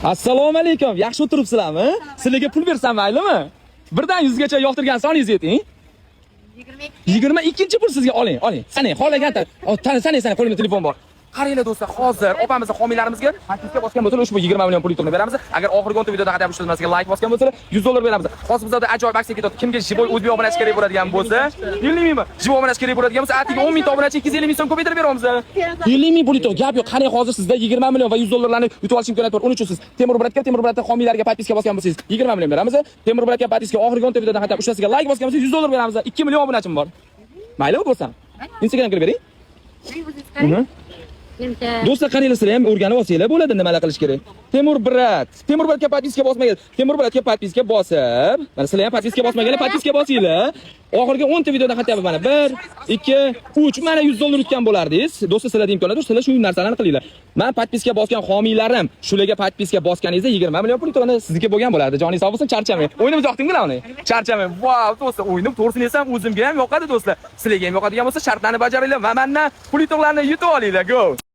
Assalomu alaykum. Yaxshi o'tiribsizlarmi? Sizlarga pul bersam maylimi? Birdan 100 gacha yoqtirgan soningizni ayting. 22. 22 pul sizga, oling, oling. Sanang, xohlagan sanang, sanang, qo'limda telefon bor. Qaranglar, do'stlar, hozir opamizni homiylarimizga подписка bosgan bo'lsalar, ushbu 20 million pul yutuqni beramiz. Agar oxirgi 10 ta videoda hadab ushlamasiga like bosgan bo'lsalar, 100 dollar beramiz. Hozir bizda ajoyib aksiya ketyapti. Kimga живой o'zbek obunachi kerak bo'ladigan bo'lsa, 50 mingmi? Живой obunachi kerak bo'ladigan bo'lsa, atiga 10 ming ta obunachi 250 ming so'm ko'paytirib beramiz. 50 ming pul yutuq, gap yo'q. Qarang, hozir sizda 20 million va 100 dollarlarni yutib olish imkoniyati bor. Uning uchun siz Temur Bratga, Temur Bratga homiylarga подписка bosgan bo'lsangiz, 20 million beramiz. Temur Bratga подписка, oxirgi 10 ta videodan hadab ushlasiga like bosgan bo'lsangiz, 100 dollar beramiz. 2 million obunachim bor. Maylimi ko'rsam? Instagram kirib bering. O'zingiz qarang. Menimcha. Do'stlar, qaranglar, sizlar ham o'rganib olsanglar bo'ladi nimalar qilish kerak. Temur Brat, Temur Bratga подписка bosmagan, Temur Bratga подписка bosib, mana sizlar ham подписка bosmaganlar, подписка bosinglar. Oxirgi 10 ta videoda хотя бы mana 1, 2, 3, mana 100 dollar yutgan bo'lardingiz. Do'stlar, sizlarda imkoniyat bor, sizlar shu narsalarni qilinglar. Men подписка bosgan homiylarim, shularga подписка bosganingizda 20 million pul yutug'ini sizniki bo'lgan bo'lardi. Joningiz sog' bo'lsin, charchamang. O'yinim yoqdingmi uni? Charchamang. Vau, do'stlar, o'yinim to'g'risini desam o'zimga ham yoqadi, do'stlar. Sizlarga ham yoqadigan bo'lsa, shartlarni bajaringlar va mendan pul yutuqlarni yutib olinglar. Go.